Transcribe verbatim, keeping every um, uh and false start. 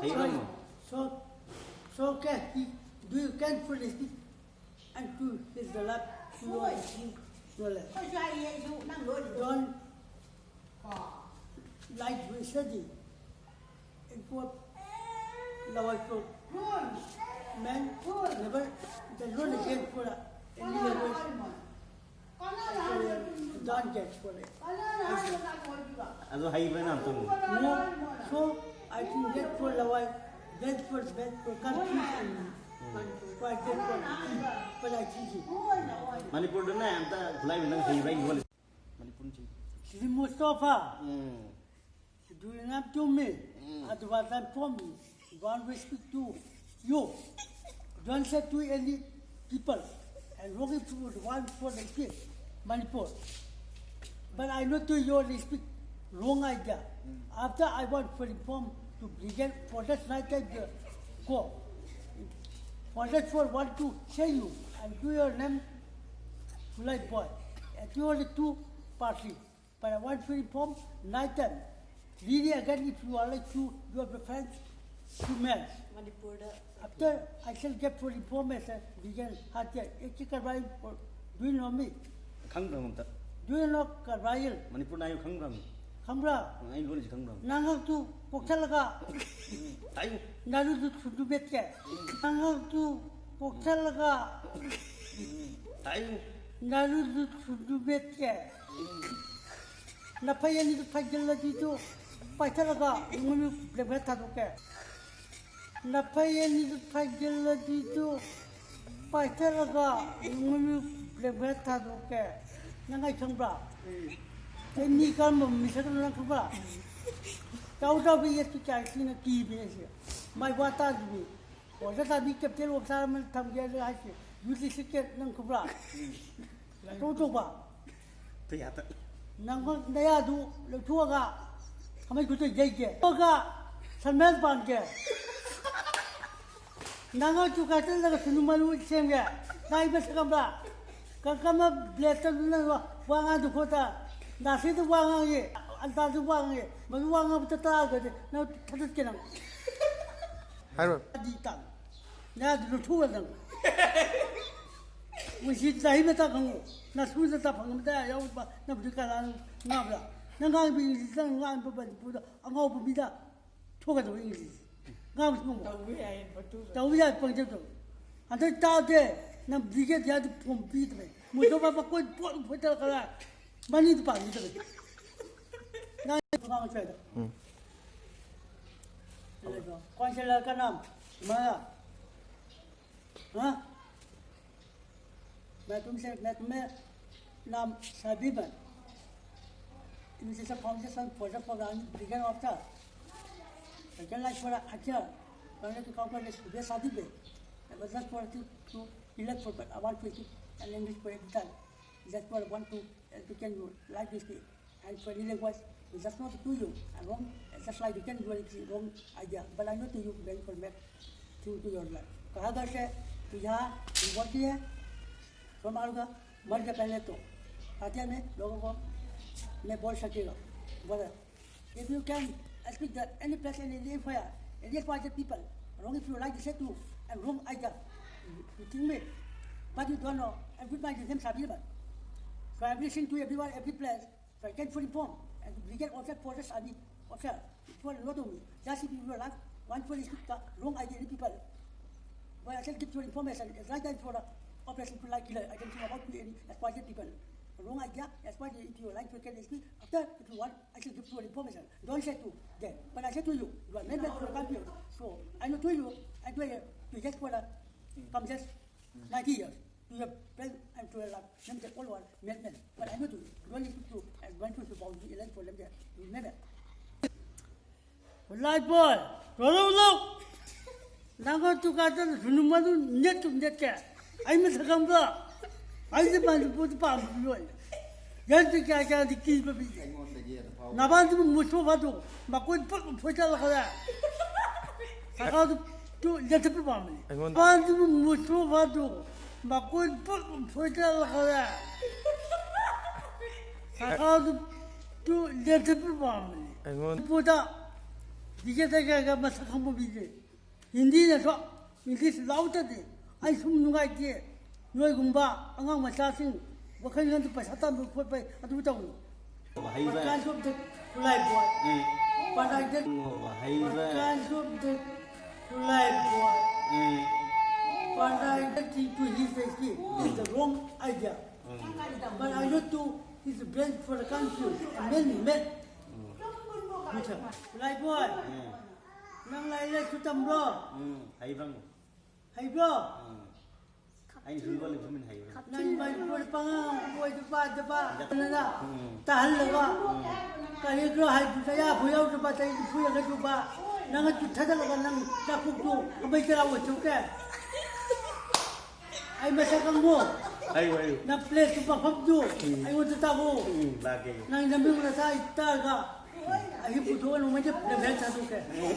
ꯍꯩꯕ꯭ꯔꯥ ꯌꯦꯡꯉꯣ꯫ So, so can he, do you can fully speak and to his love, to your, your love? Don't like we study. It was Lawai Pro. Man, never, the Lord again for a little bit. Don't get for it. ꯑꯗꯨ ꯍꯩꯕ꯭ꯔꯥ ꯅꯪ ꯑꯝꯇꯪ? No, so I can get for Lawai, get for bad for country and for I get for but I teach it. ꯃꯅꯤꯄꯨꯔꯗꯅꯦ ꯑꯝꯇ ꯈꯨꯠꯂꯥꯏꯕ ꯅꯪ ꯍꯩꯕ꯭ꯔꯥ ꯑꯩ ꯂꯣꯜꯂꯤ꯫ ꯃꯅꯤꯄꯨꯔꯁꯤ Shri Mustafa, um do you not to me? Otherwise I'm from me. One respect to you. Don't say to any people. And looking to one for the kid, Manipur. But I know to your respect, wrong idea. After I want for reform to begin for that night I go. For that for want to say you and do your name, Kulai boy. And you only two party. But I want to inform night time. Really again, if you are like to your friends, to men. ꯃꯅꯤꯄꯨꯔꯗ After I shall get for information, begin hard there. It's a right for, do you know me? ꯈꯪꯗ꯭ꯔꯕ ꯑꯝꯇ? Do you know Karail? Manipur ꯅꯥꯏꯕ ꯈꯪꯗ꯭ꯔꯕ? ꯈꯪꯕ꯭ꯔꯥ? ꯑꯩ ꯂꯣꯜꯂꯤꯁꯤ ꯈꯪꯗ꯭ꯔꯕ? ꯅꯍꯥꯛꯇꯨ ꯄꯣꯛꯁꯜꯂꯒ ꯇꯥꯏꯌꯨ ꯅꯥꯔꯨꯗꯨ ꯁꯨꯗꯨ ꯃꯦꯠꯀꯦ꯫ ꯅꯍꯥꯛꯇꯨ ꯄꯣꯛꯁꯜꯂꯒ ꯇꯥꯏꯌꯨ ꯅꯥꯔꯨꯗꯨ ꯁꯨꯗꯨ ꯃꯦꯠꯀꯦ꯫ ꯅꯐꯩ ꯑꯅꯤꯗꯨ ꯐꯩꯖꯤꯜꯂꯗꯤꯗꯨ ꯄꯥꯏꯊꯠꯂꯒ ꯉꯨꯃꯤ blanket ꯊꯥꯗꯣꯛꯀꯦ꯫ ꯅꯐꯩ ꯑꯅꯤꯗꯨ ꯐꯩꯖꯤꯜꯂꯗꯤꯗꯨ ꯄꯥꯏꯊꯠꯂꯒ ꯉꯨꯃꯤ blanket ꯊꯥꯗꯣꯛꯀꯦ꯫ ꯅꯪ ꯑꯩ ꯈꯪꯕ꯭ꯔꯥ? ꯑꯩ ꯃꯤ ꯀꯔꯝꯕ ꯃꯤꯁꯛꯅꯣ ꯅꯪ ꯈꯪꯕ꯭ꯔꯥ? ꯆꯥꯎ ꯆꯥꯎꯕ ꯌꯦꯠꯇꯨ ꯀꯌꯥ ꯊꯤꯅ ꯀꯤꯕꯅꯦ ꯑꯩꯁꯦ꯫ ꯃꯥꯏ ꯋꯥ ꯇꯥꯗ꯭ꯔꯤꯅꯤ꯫ ꯑꯣꯖꯥ ꯇꯥꯕꯤ ꯀꯦꯞꯇꯦꯟ ꯑꯣꯐꯤꯁꯥꯔ ꯑꯃ ꯊꯝꯒꯦ ꯍꯥꯏꯁꯦ ꯌꯨ ꯗꯤ ꯁꯤ ꯀꯦꯞ ꯅꯪ ꯈꯪꯕ꯭ꯔꯥ? ꯂꯥꯏꯇꯧ ꯇꯧꯕ꯫ ꯇꯨ ꯌꯥꯗ꯫ ꯅꯪ ꯅꯌꯥꯗꯨ ꯂꯧꯊꯣꯛꯑꯒ ꯈꯥꯃꯩ ꯈꯨꯠꯇ ꯌꯩꯒꯦ꯫ ꯊꯣꯛꯑꯒ ꯁꯟꯃꯦꯜ ꯄꯥꯟꯒꯦ꯫ ꯅꯪ ꯇꯨ ꯀꯥꯏꯆꯜꯂꯒ ꯁꯨꯅꯨ ꯃꯔꯨ ꯁꯦꯝꯒꯦ꯫ ꯅꯪ ꯏꯕ ꯁꯛꯂꯝꯕ꯭ꯔꯥ? ꯀꯔꯝꯕ ꯕ꯭ꯂꯦꯗꯇ ꯅꯪ ꯋꯥ ꯉꯥꯡꯗ ꯈꯣꯠꯇ? ꯅꯥꯁꯤꯗ ꯋꯥ ꯉꯥꯡꯉꯤ, ꯑꯜꯇꯥꯗ ꯋꯥ ꯉꯥꯡꯉꯤ꯫ ꯃꯗꯨ ꯋꯥ ꯉꯥꯡꯕꯗ ꯇꯥꯔꯒꯗꯤ ꯅꯪ ꯊꯥꯗꯠꯀꯦ ꯅꯪ꯫ ꯍꯥꯏꯔꯣ꯫ ꯗꯤ ꯇꯥꯡ ꯅꯌꯥꯗꯨ ꯂꯧꯊꯣꯛꯑ ꯅꯪ ꯃꯁꯤ ꯆꯍꯤ ꯃꯇꯥ ꯈꯪꯉꯨ꯫ ꯅꯁꯨꯗ ꯇꯥ ꯐꯪꯉꯝꯗ ꯌꯥꯎꯕ ꯅꯕꯨꯗꯤ ꯀꯅꯥꯅ ꯉꯥꯕ꯭ꯔꯥ? ꯅꯪ ꯉꯥꯡꯕ ꯏꯪꯂꯤꯁ ꯅꯪ ꯉꯥꯡꯕ ꯃꯅꯤꯄꯨꯔꯗ ꯑꯉꯥꯎꯕ ꯃꯤꯗ ꯊꯣꯛꯀꯗꯕ ꯏꯪꯂꯤꯁ ꯉꯥꯡꯕꯁꯤ ꯉꯝꯃꯣ꯫ ꯇꯧꯕ ꯌꯥꯏ ꯐꯠꯇꯨ ꯇꯧꯕ ꯌꯥꯏ ꯄꯪꯖꯧ ꯇꯧ꯫ ꯍꯟꯗꯛ ꯇꯥꯗꯦ꯫ ꯅꯪ ꯕ꯭ꯔꯤꯒꯦꯗ ꯌꯥꯗꯤ ꯐꯣꯝ ꯄꯤꯗꯕ ꯃꯣꯏꯗꯣ ꯃꯀꯣꯏ ꯄꯣꯠ ꯐꯣꯏꯇꯔ ꯈꯔ ꯃꯅꯤꯗꯨ ꯄꯥꯝꯕꯤꯗꯕ ꯅꯪ ꯉꯥꯡꯕ ꯁ꯭ꯋꯥꯏꯗ कौन से लड़का नाम तुम्हारा? हाँ? मैं तुमसे, मैं तुम्हें नाम सभी बन इनसे foundation project program begin off था। लेकिन लाइक थोड़ा अच्छा करने के काम करने सुबह शादी पे बस थोड़ा सी to elect for but I want to and English for every time. That's what I want to educate you like this way. And for any language, it's just not to you. I wrong, it's just like you can do it wrong idea. But I know to you very for make thing to your life. कहा घर से तू यहाँ बोलती है, सोमालूंगा मर के पहले तो आते में लोगों को मैं बोल सकेगा बोला। If you can speak the any place in India for any part of people, wrong if you like to say to and wrong idea. You think me? But you don't know. Everybody is same Sabi. So I listen to everyone, every place. So I can fully inform. And we can also process Sabi. Okay. It's what not only. Just if you like, one for is the wrong idea in people. But I can give you information. It's like that for the operation for like killer. I can think about any as part of people. Wrong idea, as part if you like, you can speak. After, if you want, I can give you information. Don't say to them. But I say to you, you are made for the country. So I know to you, I do it to just for the come just ninety years. To your friend and to your love. Them the all one, made men. But I know to you, don't need to, I want to about the eleven for them there. You never. Light boy, roll out. ꯅꯪꯒ ꯗꯨꯀꯥꯟꯗ ꯁꯨꯅꯨ ꯃꯗꯨ ꯅꯦꯠꯇꯨꯝ ꯅꯦꯠꯀꯦ꯫ ꯑꯩ ꯃꯁꯛ ꯈꯪꯕ꯭ꯔꯣ? ꯑꯩꯁꯦ ꯃꯅꯤꯄꯨꯔꯗ ꯄꯥꯝꯕ ꯂꯣꯏ꯫ ꯌꯥꯟꯇ꯭ꯔꯤ ꯀꯌꯥ ꯀꯌꯥꯗꯤ ꯀꯤꯕ ꯃꯤꯁꯦ꯫ ꯅꯕꯥꯟꯁꯤꯕꯨ ꯃꯨꯁꯨ ꯐꯥꯗꯣꯛ ꯃꯀꯣꯏ ꯄꯨꯠ ꯐꯣꯏꯗꯠꯂꯛꯀꯗ꯫ ꯁꯔꯀꯥꯔꯗꯨ ꯇꯨ ꯂꯦꯟꯊꯠꯄ ꯄꯥꯝꯕꯅꯤ꯫ ꯑꯩꯉꯣꯟꯗ ꯅꯕꯥꯟꯁꯤꯕꯨ ꯃꯨꯁꯨ ꯐꯥꯗꯣꯛ ꯃꯀꯣꯏ ꯄꯨꯠ ꯐꯣꯏꯗꯠꯂꯛꯀꯗ꯫ ꯁꯔꯀꯥꯔꯗꯨ ꯇꯨ ꯂꯦꯟꯊꯠꯄ ꯄꯥꯝꯕꯅꯤ꯫ ꯑꯩꯉꯣꯟꯗ ꯄꯨꯗ ꯗꯤꯖꯦꯗ ꯀꯌꯥ ꯀꯌꯥ ꯃꯁꯛ ꯈꯪꯕ ꯃꯤꯁꯦ꯫ ꯍꯤꯟꯗꯤꯅꯁꯨ ꯏꯪꯂꯤꯁ ꯂꯥꯎꯗ꯭ꯔꯗꯤ ꯑꯩ ꯁꯨꯝ ꯅꯨꯡꯉꯥꯏꯇꯦ꯫ ꯅꯣꯏꯒꯨꯝꯕ ꯑꯉꯥꯡ ꯃꯆꯥꯁꯤꯡ ꯋꯥꯈꯜ ꯈꯟꯗ ꯄꯩꯁꯥ ꯇꯥꯟꯕ ꯈꯣꯠꯄ ꯑꯗꯨ ꯇꯧꯏ꯫ ꯍꯩꯕ꯫ What kind of the lie boy? Um. What I did, ꯍꯩꯕ꯫ What kind of the lie boy? Um. What I did to his escape is the wrong idea. Um. But I not to his best for the country. Men, men. Um. Lie boy. ꯎꯝ꯫ ꯅꯪ ꯂꯥꯏꯔꯤꯛ ꯂꯥꯏꯁꯨ ꯇꯝꯕ꯭ꯔꯣ? ꯎꯝ, ꯍꯩꯕ꯭ꯔꯪ꯫ ꯍꯩꯕ꯭ꯔꯣ? ꯎꯝ꯫ ꯑꯩꯅ ꯁꯨꯝ ꯂꯣꯜꯂꯤ ꯁꯨꯝ ꯍꯩꯕ꯭ꯔꯪ꯫ ꯅꯪ ꯃꯅꯤꯄꯨꯔ ꯄꯉꯥꯡ ꯑꯣꯏꯗꯕ ꯑꯗꯨꯕ ꯎꯝ꯫ ꯇꯥꯍꯜꯂꯒ ꯎꯝ꯫ ꯀꯔꯤꯒ꯭ꯔꯣ ꯍꯥꯏꯗꯨꯗ ꯌꯥꯐꯨ ꯌꯥꯎꯗꯕ ꯆꯍꯤ ꯅꯤꯐꯨ ꯌꯥꯡꯈꯩ ꯁꯨꯕ ꯅꯪ ꯑꯗꯨ ꯊꯥꯗꯠꯂꯒ ꯅꯪ ꯆꯥꯛꯈꯨꯝꯗꯨ ꯑꯃꯩ ꯆꯔꯥ ꯑꯣꯏꯊꯣꯛꯀꯦ꯫ ꯑꯩ ꯃꯁꯛ ꯈꯪꯕ꯭ꯔꯣ? ꯍꯥꯏꯌꯨ, ꯍꯥꯏꯌꯨ꯫ ꯅꯪ ꯄ꯭ꯂꯦꯠꯇꯨ ꯃꯐꯝꯗꯨ ꯎꯝ꯫ ꯑꯩꯉꯣꯟꯗ ꯇꯥꯛꯑꯣ꯫ ꯎꯝ, ꯂꯥꯛꯀꯦ꯫ ꯅꯪ ꯅꯃꯤꯡ ꯅꯊꯥ ꯑꯩ ꯇꯥꯔꯒ ꯑꯍꯤꯡ ꯄꯨꯊꯣꯛꯑ ꯅꯣꯡꯃꯩꯗ ꯂꯝꯐꯦꯜ ꯊꯥꯗꯣꯛꯀꯦ꯫ ꯎꯝ꯫